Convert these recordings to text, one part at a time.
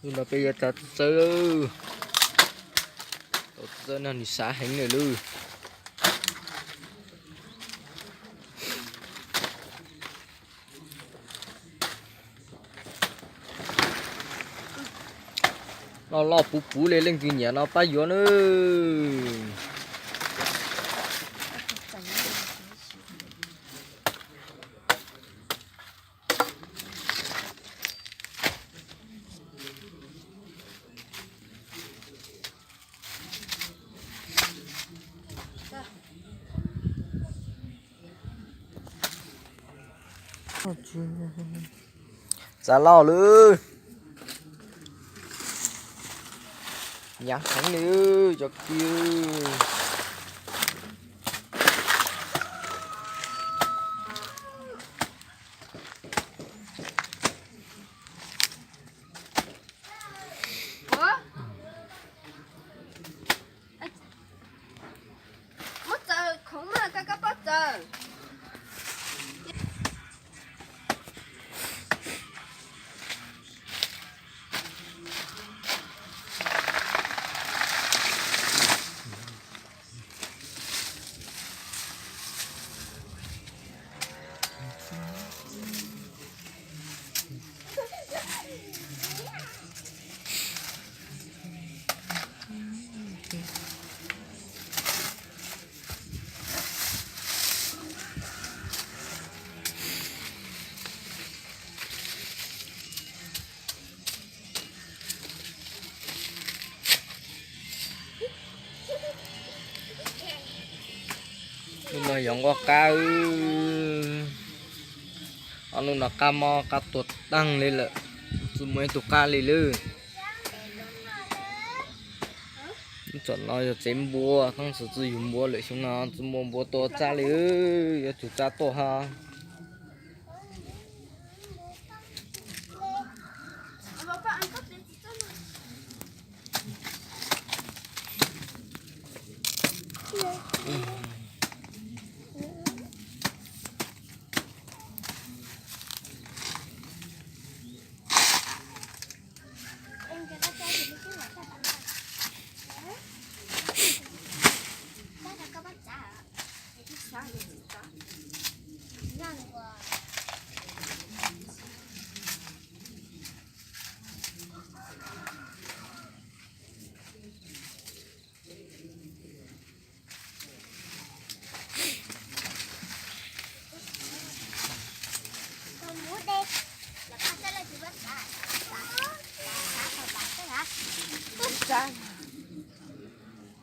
Hnub no peb yuav tau txawb, tau txawb no nws sab heev lawm lauj. Loj loj puv puv li, leej twg nyiam no pab yuav nawb. Txav loj lawm. Hnyav heev li cov kiv. Muab txaws khoom mas, koj koj poj txaws. Hnub no yog nqoj qab, ob hnub no qab mob qab tuag tag li lawm, tsis muaj ib tug qab li lawm. Tam no yog tsev npua, tab sis tsis yug npua lawm, xyoo no tsis muaj npua tua txaj li, yuav tsum tsa tuaj hab.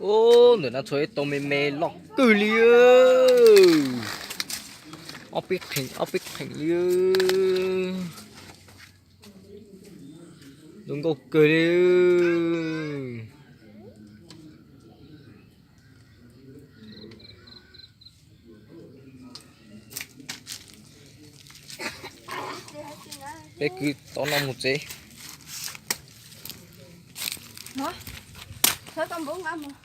Ub, ntawm no tshuav ib tug me me loj kawg li. Ob peb qheem, ob peb qheem li. Zoo nkauj kawg li. Peb kwv tau no mus tsev. Muab, txhawb koj npub nqa mus.